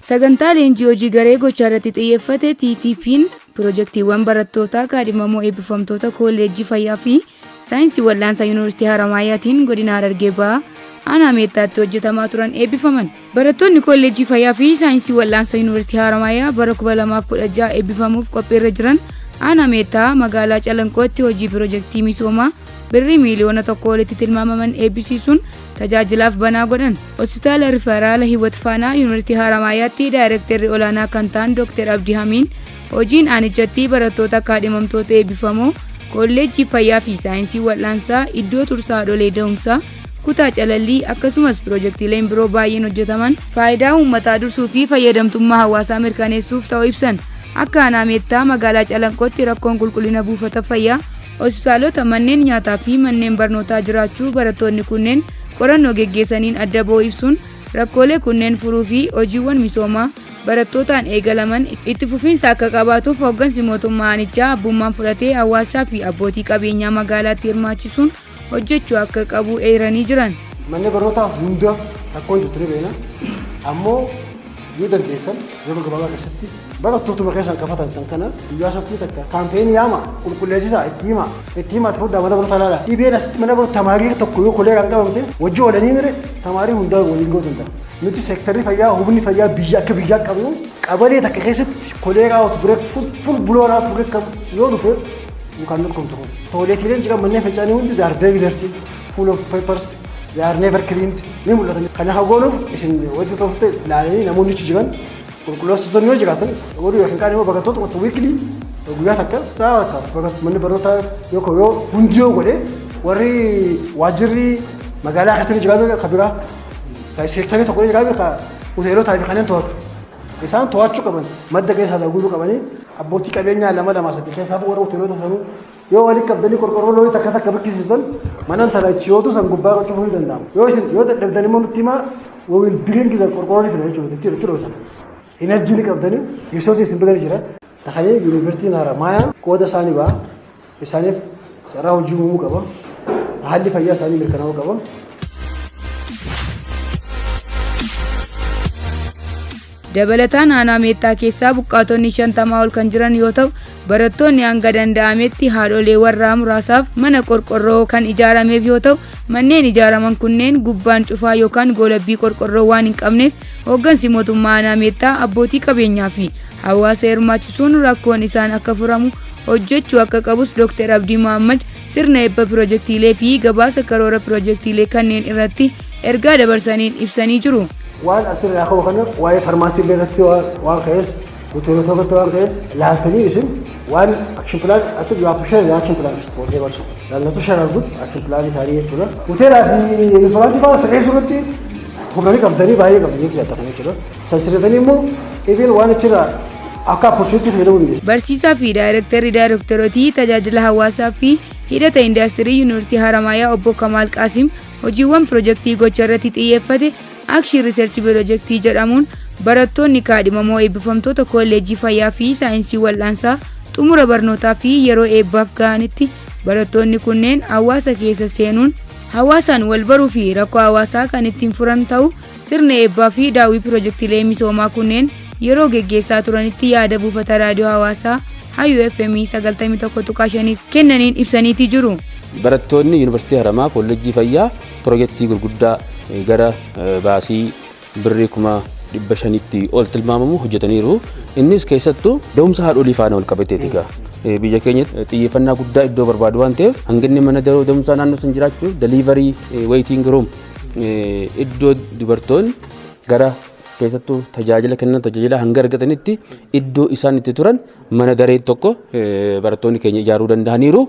Sagantaa leenjii hojii garee gochaa irratti xiyyeeffate TTP'n pirojektiiwwan barattootaa kaadhimamoo eebbifamtoota Koolleejjii Fayyaa fi Saayinsii Wal'aansaa Yuunivarsiitii Haramaayyaatiin Godina Harargee Bahaa Aanaa Meettaatti hojjetamaa turan eebbifaman. Barattoonni Koolleejjii Fayyaa fi Saayinsii Wal'aansaa Yuunivarsiitii Haramaayaa bara 2016 eebbifamuuf qophiirra jiran Aanaa Meettaa magaalaa Calanqootti hojii pirojektii misoomaa birrii miiliyoona 1 olitti tilmaamaman eebbisiisuun tajaajilaaf banaa godhan. Hospitaala Rifaraala Hiwat Faanaa Yuunivarsiitii Haramaayaatti Daayirektarri olaanaa kan ta'an Dooktar Abdii Hamiin hojiin aanichatti barattoota kaadhimamtoota eebbifamoo Kolleejjii Fayyaa fi Saayinsii Wal'aansaa, iddoo tursaa haadholee dahumsaa, kutaa calallii akkasumas pirojektiileen biroo baay'een hojjetaman faayidaa uummataa dursuu fi fayyadamtummaa hawaasaa mirkaneessuuf ta'uu ibsan. Akka aanaa Meettaa magaalaa Calanqootti rakkoon qulqullina buufata fayyaa, hospitaalota, manneen nyaataa fi manneen barnootaa jiraachuu barattoonni kunneen qorannoo geggeessaniin adda ba'uu ibsuun rakkoolee kunneen furuu fi hojiiwwan misoomaa barattootaan eegalaman itti fufiinsa akka qabaatuuf hooggansi mootummaa aanichaa abbummaan fudhatee hawaasaa fi abbootii qabeenyaa magaalaatti hirmaachisuun hojjechuu akka qabu eeranii jiran. Manneen barnootaa hunda rakkoon jirtu ni beekna. Ammoo yoo dandeessan yeroo gabaabaa keessatti barattootuma keessan kafatan san kana guyyaa sabtii takka kaampeenii yaama qulqulleessisaa itti hima itti hima ati fudhaa mana barnootaa ilaala. Dhibeen asitti mana barnootaa tamaarii tokko yoo koleeraan qabamte wajji oolanii mire tamaarii hundaa waliin ga'uu danda'a. Nuti seektarri fayyaa humni fayyaa biyya akka biyyaa qabnu qabalee takka keessatti koleeraa outbreak full blown outbreak yoo dhufe you cannot control. Tooleetiileen jiran manneen fincaanii hundi they are very dirty, full of papers, they are never cleaned ni mul'atan. Kana hagoonuuf isin wajji tofte ilaalanii namoonni achi jiran qulqulleessitoonni yoo jiraatan godhuu yookiin kaan immoo barattoota qotu weekly guyyaa takka sa'a takka manni barnootaa yoo yoo hundi yoo godhe warri waajjirri magaalaa keessatti jiraatu ka biraa ka seektarii tokko jiraatu ka hoteelotaa fi kanneen to'atu. Isaan to'achuu qaban madda keessaa guutuu qabanii abbootii qabeenyaa lama lama sadii keessaa warra hoteelota sanuu yoo walitti qabdanii qorqorroo loonii takka takka bikkisiisan mana sana chiyootu san gubbaa cufuu ni danda'ama. Yoo isin yoo dadhabdan immoo nutti himaa we will bring the qorqorroo ni fida jechuudha itti itti dhoosan. Energy ni qabdanii resource isin bira jira. Takhayee yuunivarsiitiin Haramaayaa qooda isaanii ba'a. Isaaniif carraa hojii uumuu qaba. Haalli fayyaa isaanii mirkanaa'uu qaba. Dabalataan aanaa Meettaa keessaa buqqaatonni 50 ol kan jiran yoo ta'u, barattoonni hanga danda'ametti haadholee warraa muraasaaf mana qorqorroo kan ijaarameef yoo ta'u, manneen ijaaraman kunneen gubbaan cufaa yookaan goolabbii qorqorroo waan hin qabneef hooggansi mootummaa aanaa Meettaa abbootii qabeenyaa fi hawaasa hirmaachisuun rakkoon isaan akka furamu hojjechuu akka qabus Dr. Abdii Mohammad sirna eebba pirojektiilee fi gabaasa karoora pirojektiilee kanneen irratti ergaa dabarsaniin ibsanii jiru. Waan asirraa ka'u kana waa'ee farmaasii illee irratti waan ka'es hoteelota irratti waan ka'es laaltanii isin waan action plan ati you have to share the action plan for them also. Laallatu share good action plan isaanii jechuudha. Hoteelaa fi restoraantii fa'aa sirreessuu irratti humna ni qabdanii baay'ee qabdanii jechuudha jechuudha. San sirreessanii immoo even waan achirraa akka opportunity fayyadamuu dandeessu. Barsiisaa fi Daayirektarri Daayirektoreetii Tajaajila Hawaasaa fi Hidhata Indaastirii Yuunivarsiitii Haramaayaa Obbo Kamaal Qaasim hojiiwwan pirojektii gocha irratti xiyyeeffate Action Research Pirojektii jedhamuun barattoonni kaadhimamoo eebbifamtoota Koolleejjii Fayyaa fi Saayinsii Wal'aansaa xumura barnootaa fi yeroo eebbaaf gahanitti barattoonni kunneen hawaasa keessa seenuun hawaasaan wal baruu fi rakkoo hawaasaa kan ittiin furan ta'uu sirna eebbaa fi daawwii pirojektiilee misoomaa kunneen yeroo geggeessaa turanitti yaada buufata raadiyoo hawaasaa Hayyuu FM 91.5 kennaniin ibsaniitii jiru. Barattoonni Yuunivarsiitii Haramaa Koolleejjii Fayyaa pirojektii gurguddaa gara baasii birrii 500,000tti ol tilmaamamu hojjetaniiru. Innis keessattuu da'umsa haadholii faana wal qabateeti egaa. Biyya keenyatti xiyyeeffannaa guddaa iddoo barbaadu waan ta'eef hanqinni mana da'umsaa naannoo sun jiraachuu delivery waiting room iddoo dubartoonni gara keessattuu tajaajila kennan tajaajila hanga argatanitti iddoo isaan itti turan mana daree tokko barattoonni keenya ijaaruu danda'aniiru.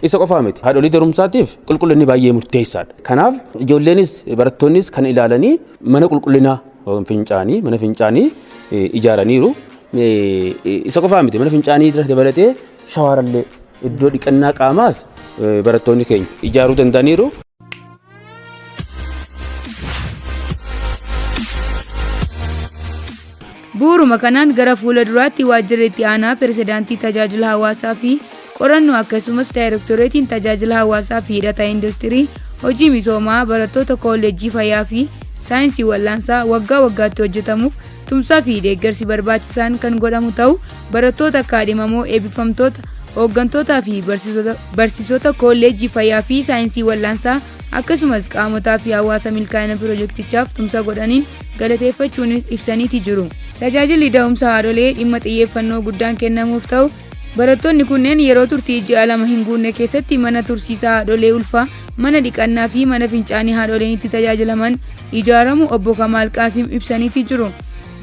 Isa qofaa miti. Haadholii da'umsaatiif qulqullinni baay'ee murteessaadha. Kanaaf ijoolleenis barattoonnis kan ilaalanii mana qulqullinaa fincaanii mana fincaanii ijaaraniiru. Isa qofaa miti mana fincaanii dabalatee shawaarallee iddoo dhiqannaa qaamaas barattoonni keenya ijaaruu danda'aniiru. Bu'uuruma kanaan gara fuula duraatti waajjirri itti aanaa pirezidaantii tajaajila hawaasaa fi qorannoo akkasumas daayirektoreetiin tajaajila hawaasaa fi hidhata industirii hojii misoomaa barattoota koolleejjii fayyaa fi saayinsii wal'aansaa waggaa waggaatti hojjetamuuf tumsaa fi deeggarsi barbaachisaan kan godhamu ta'u barattoota kaadhimamoo eebbifamtoota, hooggantootaa fi barsiisota Kolleejjii Fayyaa fi Saayinsii Wallaansaa, akkasumas qaamotaa fi hawaasa milkaa'ina pirojektichaaf tumsa godhaniin galateeffachuunis ibsaniiti jiru. Tajaajilli da'umsa haadholee dhimma xiyyeeffannoo guddaan kennamuuf ta'u, barattoonni kunneen yeroo turtii ji'a 2 hin guunne keessatti mana tursiisaa haadholee ulfaa, mana dhiqannaa fi mana fincaanii haadholeen itti tajaajilaman ijaaramu Obbo Kamaal Qaasim ibsaniiti jiru.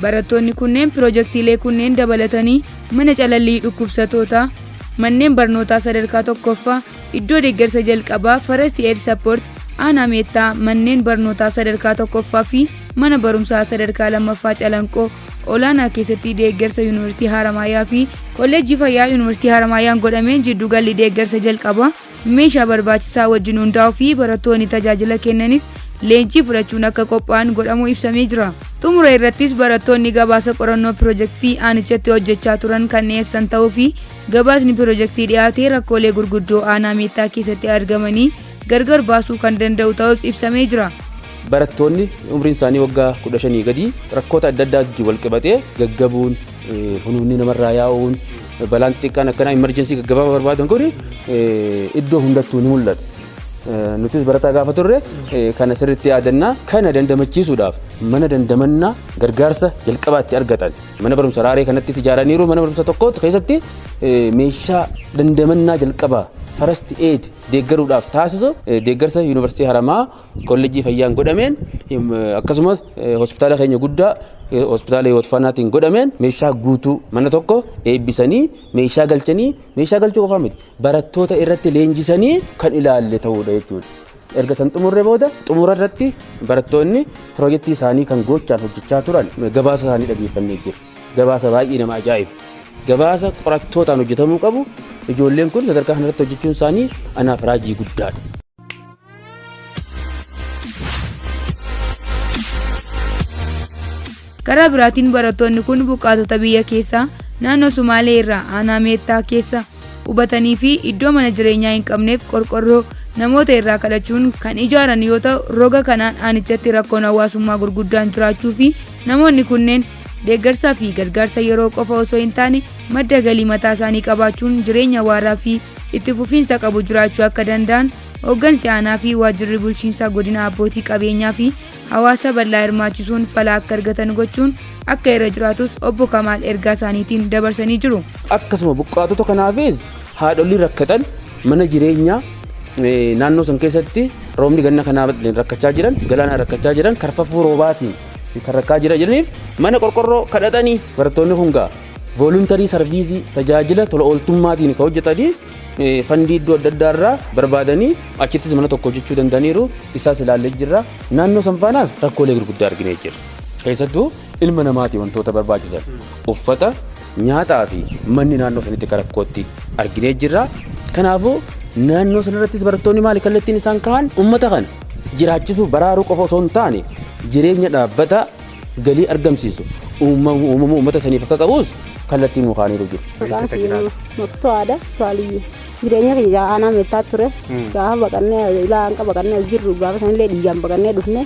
Barattoonni kunneen pirojektiilee kunneen dabalatanii mana calallii dhukkubsatootaa, manneen barnootaa sadarkaa tokkoffaa, iddoo deeggarsa jalqabaa First Aid Support, Aanaa Meettaa, manneen barnootaa sadarkaa tokkoffaa fi mana barumsaa sadarkaa lammaffaa Calanqoo olaanaa keessatti deeggarsa Yuunivarsiitii Haramaayaa fi Kolleejjii Fayyaa Yuunivarsiitii Haramaayyaan godhameen jiddugalli deeggarsa jalqabaa meeshaa barbaachisaa wajjin hundaa'uu fi barattoonni tajaajila kennanis leenjii fudhachuun akka qophaa'an godhamuu ibsamee jira. Xumura irrattis barattoonni gabaasa qorannoo pirojektii aanichatti hojjechaa turan kan dhiyeessan ta'uu fi gabaasni pirojektii dhiyaate rakkoolee gurguddoo aanaa Meettaa keessatti argamanii gargar baasuu kan danda'u ta'us ibsamee jira. Barattoonni umriin isaanii waggaa 15 gadii rakkoota adda addaa wajjin wal qabatee gaggabuun, hunuunni namarraa yaa'uun, balaan xixiqqaan akkanaa emergency gaggabaabaa barbaadan kun iddoo hundattuu ni mul'ata. Nutis barataa gaafa turre kana sirriitti yaadannaa. Kana dandamachiisuudhaaf mana dandamannaa gargaarsa jalqabaatti argatan mana barumsa Raaree kanattis ijaaraniiru. Mana barumsa tokko keessatti meeshaa dandamannaa jalqabaa, first aid, deeggaruudhaaf taasisu deeggarsa Yuunivarsiitii Haramaa Kolleejjii Fayyaan godhameen, akkasumas hospitaala keenya guddaa hospitaala Hiwoot Faanaatiin godhameen meeshaa guutuu mana tokko eebbisanii meeshaa galchanii, meeshaa galchuu qofaa miti, barattoota irratti leenjisanii kan ilaalle ta'uudha jechuudha. Erga san xumurre booda xumura irratti barattoonni piroojeektii isaanii kan gochaan hojjechaa turan gabaasa isaanii dhageeffannee jira. Gabaasa baay'ee nama ajaa'ibu. Gabaasa qorattootaan hojjetamuu qabu, ijoolleen kun sadarkaa kanarratti hojjechuun isaanii anaaf raajii guddaadha. Karaa biraatiin barattoonni kun buqqaatota biyya keessaa naannoo Sumaalee irraa aanaa Meettaa keessa qubatanii fi iddoo mana jireenyaa hin qabneef qorqorroo namoota irraa kadhachuun kan ijaaran yoo ta'u, roga kanaan aanichatti rakkoon hawaasummaa gurguddaan jiraachuu fi namoonni kunneen deeggarsaa fi gargaarsa yeroo qofa osoo hin taane madda galii mataa isaanii qabaachuun jireenya waaraa fi itti fufiinsa qabu jiraachuu akka danda'an hooggansi aanaa fi waajjirri bulchiinsaa godina abbootii qabeenyaa fi hawaasa bal'aa hirmaachisuun fala akka argatan gochuun akka irra jiraatus Obbo Kamaal ergaa isaaniitiin dabarsanii jiru. Akkasuma buqqaatota kanaafis haadholii rakkatan mana jireenyaa naannoo san keessatti roobni ganna kanaa rakkachaa jiran, galaanaa rakkachaa jiran, karfafuu roobaatiin kan rakkaa jira jiraniif mana qorqorroo kadhatanii, barattoonni kun gaa voluntary service, tajaajila tola ooltummaatiin kan hojjetanii, fandii iddoo adda addaa irraa barbaadanii achittis mana tokko hojjechuu danda'aniiru. Isaas ilaallee jirra. Naannoo san faanaas rakkoolee gurguddaa arginee jirra. Keessattuu ilma namaatii wantoota barbaachisan uffata, nyaataa fi manni naannoo sanitti akka rakkootti arginee jirra. Kanaafuu naannoo sanarrattis barattoonni maali kallattiin isaan kaa'an? Uummata kana jiraachisuu, baraaruu qofa osoo hin taane jireenya dhaabbata galii argamsiisu uumamuu uummata saniif akka qabus kallattii nuu kaa'aniiru jiru. Maqaan kiyya Maftuwaadha. Tuwaaliyyi. Jireenya kiyya aanaa Meettaa ture. Gaafa baqannee ilaa hanqa baqannee as jirru, gaafa sanillee dhiigaan baqannee dhufne.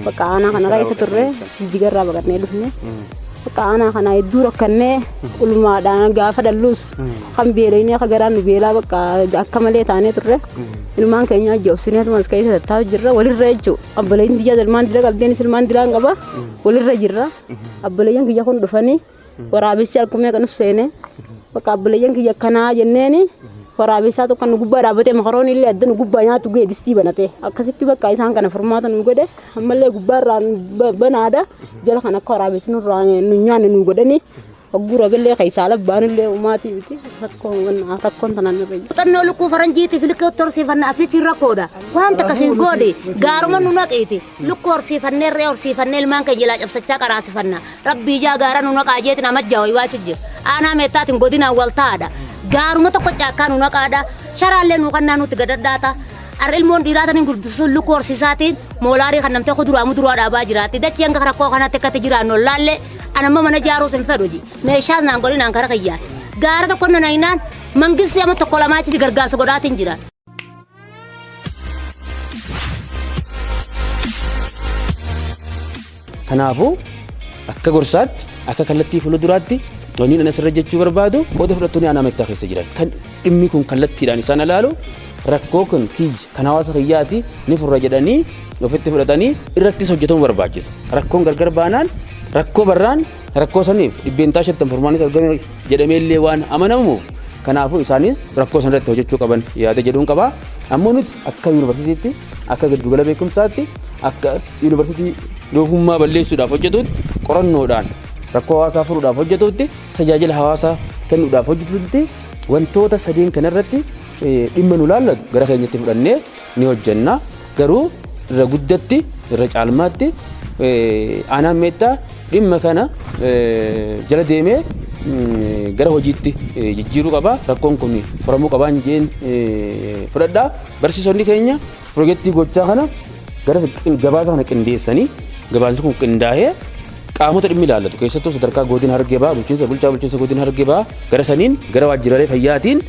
Bakka aanaa kana keessa turre, jijjigarraa baqannee dhufne. Bakka aanaa kana hedduu rakkannee, ulmaadhaan gaafa dhallus kan beeleenii akka garaan nu beelaa bakka akka malee taanee turre. Ilmaan keenya ajjoobsineetuma as keessa tattaa'u jirra walirra jechuudha. Obboleeyyiin biyya ilmaan dila qabdeenis ilmaan dilaan qaba walirra jirra. Obboleeyyan kiyya kun dhufanii waraabessi alkumee kan seene, bakka obboleeyyan kiyya akkanaa jenneeni waraabessaa tokko nu gubbaa dhaabbatee makaroonii illee adda nu gubbaa nyaatu ga'e distii banate. Akkasitti bakka isaan kana furmaata nu godhe. Ammallee gubbaa irraa banaadha, jala kan akka waraabessi nurraa nu nyaanne nu godhanii, hogguu roobellee keessaa labbaanillee umaatii miti, rakkoon rakkoon tanaan irra jiru. Muuxannoo lukkuu faranjiitiif lukkuu horsiifanna asitti rakkoodha. Waan takka siin goodi gaaruma nu naqiiti. Lukkuu horsiifannee, re'ee horsiifannee, ilmaan keenya jalaa cabsachaa qaraasifanna. Rabbii ijaa gaara nu naqaa jeetiin amajjaa wayii waachuu jira. Aanaa Meettaatiin godinaan wal taa'aadha. Gaaruma tokko caakkaa nu naqaadha. Sharaallee nu kannaa nutti gadadhaata. Har'a ilmoon dhiiraa taniin guddisuun lukkuu horsiisaatiin moolaarii kan namtee kuduraa muduraa dhaabaa jiraatti. Dachii hanga rakkoo kanatti akkatti jiraannu laallee anamma mana ijaaruus hin fedhu ji. Meeshaas naan godhinaan kara kiyyaan. Gaara tokko na naynaan mangisti amma tokko lamaa achitti gargaarsa godhaatiin jira. Kanaafuu Akka gorsaatti, akka kallattii fuulduraatti wanni ani asirra jechuu barbaadu, qooda fudhattoonni aanaa Meettaa keessa jiran kan dhimmi kun kallattiidhaan isaan ilaalu, rakkoo kun kiyya, kan hawaasa kiyyaati, ni furra jedhanii ofitti fudhatanii irrattis hojjetamuu barbaachisa. Rakkoon gargar baanaan, rakkoo barraan rakkoo saniif 50% furmaannis argame jedhamee illee waan amanamuuf, kanaafuu isaanis rakkoo sanarratti hojjechuu qaban yaada jedhuun qaba. Ammoo nuti akka yuunivarsiitiitti, akka giddugala beekumsaatti, akka yuunivarsiitii doofummaa balleessuudhaaf hojjetutti, qorannoodhaan rakkoo hawaasaa furuudhaaf hojjetutti, tajaajila hawaasaa kennuudhaaf hojjetutti, wantoota sadeen kanarratti dhimma nu laallatu gara keenyatti fudhannee ni hojjenna. Garuu irra guddatti, irra caalmaatti aanaan Meettaa dhimma kana jala deemee gara hojiitti jijjiiruu qaba. Rakkoon kun furamuu qabaan jeen fudhadha. Barsiisonni keenya piroojeektii gochaa kana gara gabaasa kana qindeessanii, gabaasni kun qindaa'ee qaamota dhimmi ilaallatu, keessattuu sadarkaa godina Harargee Bahaa bulchiinsa bulchaa bulchiinsa godina Harargee Bahaa gara saniin, gara waajjiraalee fayyaatiin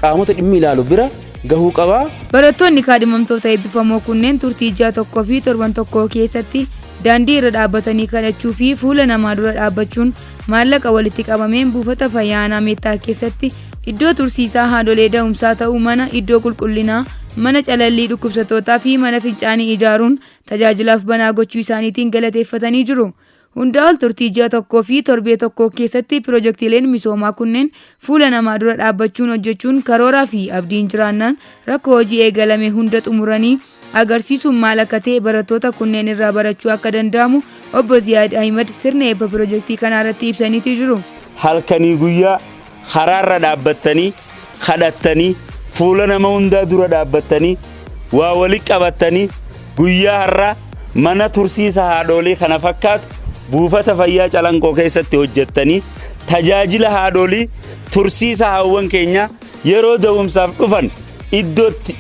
qaamota dhimmi ilaalu bira gahuu qaba. Barattoonni kaadhimamtoota eebbifamoo kunneen turtii ji'a 1 fi torban 1 keessatti daandii irra dhaabbatanii kadhachuu fi fuula namaa dura dhaabbachuun maallaqa walitti qabameen buufata fayyaa aanaa Meettaa keessatti iddoo tursiisaa haadholee da'umsaa ta'uu, mana iddoo qulqullinaa, mana calallii dhukkubsattootaa fi mana fincaanii ijaaruun tajaajilaaf banaa gochuu isaaniitiin galateeffatanii jiru. Hundaa ol turtii ji'a 1 fi torbee 1 keessatti pirojektiileen misoomaa kunneen fuula namaa dura dhaabbachuun hojjechuun, karooraa fi abdiin jiraannaan rakkoo hojii eegalame hunda xumuranii agarsiisuun maal akka ta'e barattoota kunneen irraa barachuu akka danda'amu obbo Ziyaad Ahimad sirna eebba pirojektii kanaa irratti ibsaniiti jiru. Halkanii guyyaa karaarra dhaabbattanii kadhattanii, fuula nama hundaa dura dhaabbattanii waa wali qabattanii, guyyaa har'aa mana tursiisa haadholii kana fakkaatu buufata fayyaa Calanqoo keessatti hojjettanii, tajaajila haadholii tursiisa haawwan keenyaa yeroo da'umsaaf dhufan iddootti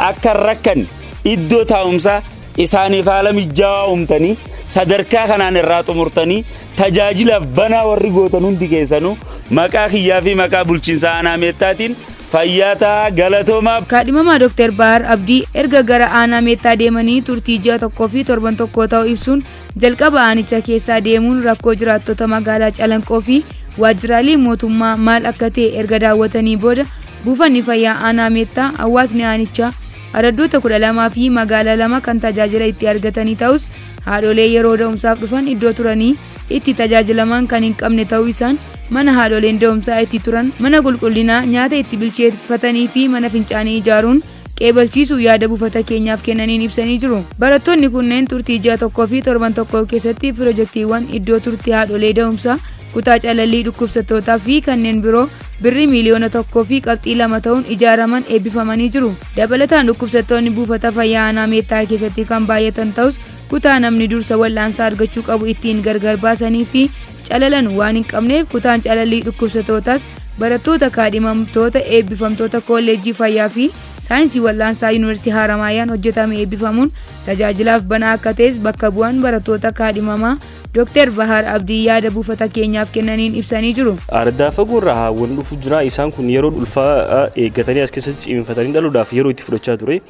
akka hin rakkanne iddoo taa'umsaa isaaniif haala mijaawaa uumtanii, sadarkaa kanaan irraa xumurtanii tajaajilaaf banaa warri gootan hundi keessanuu maqaa kiyyaa fi maqaa bulchiinsa aanaa Meettaatiin fayyaa ta'aa, galatoomaa. Kaadhimamaa Dr. Bahar Abdii erga gara aanaa Meettaa deemanii turtii ji'a 1 fi torban 1 ta'uu ibsuun, jalqaba aanicha keessaa deemuun rakkoo jiraattota magaalaa Calanqoo fi waajjiraalee mootummaa maal akka ta'e erga daawwatanii booda, buufanni fayyaa aanaa Meettaa hawaasni aanichaa araddoota 12 fi magaalaa 2 kan tajaajila itti argatanii ta'us, haadholee yeroo da'umsaaf dhufan iddoo turanii itti tajaajilaman kan hin qabne ta'uu isaan, mana haadholeen da'umsaa itti turan, mana qulqullinaa, nyaata itti bilcheeffatanii fi mana fincaanii ijaaruun qeebalchiisuu yaada buufata keenyaaf kennaniin ibsanii jiru. Barattoonni kunneen turtii ji'a 1 fi torban 1 keessatti pirojektiiwwan iddoo turtii haadholee da'umsaa, kutaa calallii dhukkubsattootaa fi kanneen biroo birrii 1.2 miiliyoona ta'uun ijaaraman eebbifamanii jiru. Dabalataan dhukkubsattoonni buufata fayyaa aanaa Meettaa keessatti kan baay'atan ta'us, kutaa namni dursa wal'aansaa argachuu qabu ittiin gargar baasanii fi calalan waan hin qabneef, kutaan calallii dhukkubsattootaas barattoota kaadhimamtoota eebbifamtoota kolleejjii fayyaa fi saayinsii wal'aansaa yuunivarsiitii Haramaayyaan hojjetame eebbifamuun tajaajilaaf banaa akka ta'es bakka bu'aan barattoota kaadhimamaa Dr. Bahar Abdii yaada buufata keenyaaf kennaniin ibsanii jiru. Ardaa fagoo irraa haawwan dhufu jira. Isaan kun yeroo ulfaa eeggatanii as keessatti cimfatanii dhaluudhaaf yeroo itti fudhachaa ture.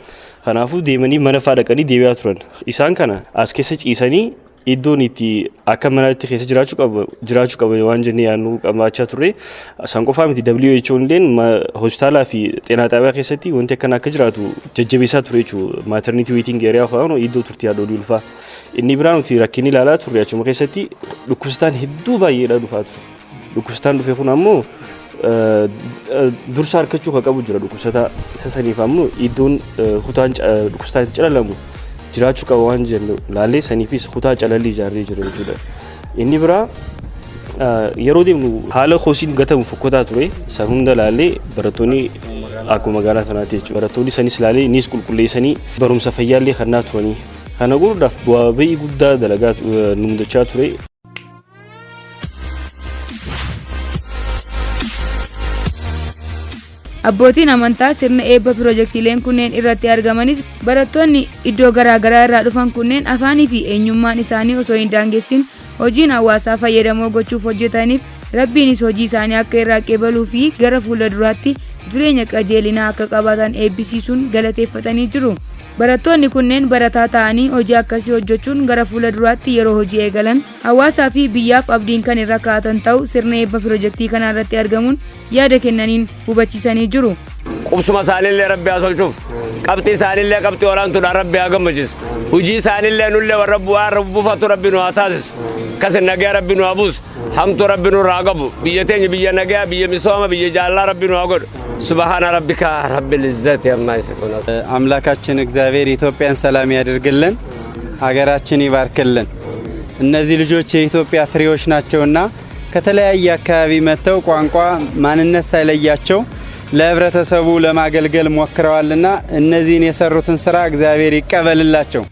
Kanaafuu deemanii mana fa'aa dhaqanii deebi'aa turan. Isaan kana as keessa ciisanii iddoon itti akka manaatti keessa jiraachuu qaba waan jennee yaadnu qabaachaa turre. Isaan qofaa miti, WHO illeen hospitaalaa fi xeenaa xaabiyaa keessatti wanti akkana akka jiraatu jajjabeessaa ture jechuudha. Maternity waiting area yookaan iddoo turtii haadholii ulfaa. Inni biraa nuti rakkinni ilaalaa turre, achuma keessatti dhukkubsataan hedduu baay'eedha dhufaa ture. Dhukkubsataan dhufe kun ammoo dursa argachuu kan qabu jira dhukkubsataa. Isa saniif ammoo iddoon kutaan dhukkubsataan itti calalamu jiraachuu qaba waan jennu laallee, saniifis kutaa calallii ijaarree jira jechuudha. Inni biraa yeroo deemnu haala kosiin gatamu fokkotaa ture. San hunda laallee barattoonni akkuma magaalaa sanaatti jechuudha. Barattoonni sanis laalee innis qulqulleessanii barumsa fayyaallee kannaa turanii. Kana godhuudhaaf bu'aa ba'ii guddaa dalagaa nu mudachaa ture. Abbootiin amantaa sirna eebba pirojektiileen kunneen irratti argamanis, barattoonni iddoo garaagaraa irraa dhufan kunneen afaanii fi eenyummaan isaanii osoo hin daangessin hojiin hawaasaa fayyadamoo gochuuf hojjetaniif, rabbiinis hojii isaanii akka irraa qeebaluu fi gara fuula duraatti jireenya qajeelinaa akka qabaatan eebbisiisuun galateeffatanii jiru. Barattoonni kunneen barataa ta'anii hojii akkasii hojjechuun gara fuula duraatti yeroo hojii eegalan hawaasaa fi biyyaaf abdiin kan irra kaa'atan ta'u sirna eebba pirojektii kanaa irratti argamuun yaada kennaniin hubachiisanii jiru. Qubsuma isaaniillee Rabbi haa tolchuuf. Qabxii isaaniillee qabxii olaantuudhaan Rabbi haa gammachiisu. Hojii isaaniillee nullee warra bu'aa irra buufatu Rabbi nu haa taasisu. Kasin nagaa Rabbi nu haa buusu. Hamtuu Rabbi nurraa haa qabu. Biyya teenya biyya nagaa, biyya misooma, biyya jaalalaa Rabbi nu haa godhu. سبحان ربك رب العزة عما يصفون. አምላካችን እግዚአብሔር ኢትዮጵያን ሰላም ያድርግልን፣ ሀገራችን ይባርክልን። እነዚህ ልጆች የኢትዮጵያ ፍሬዎች ናቸውና ከተለያየ አካባቢ መጥተው ቋንቋ፣ ማንነት ሳይለያቸው ለህብረተሰቡ ለማገልገል ሞክረዋልና እነዚህን የሰሩትን ስራ እግዚአብሔር ይቀበልላቸው።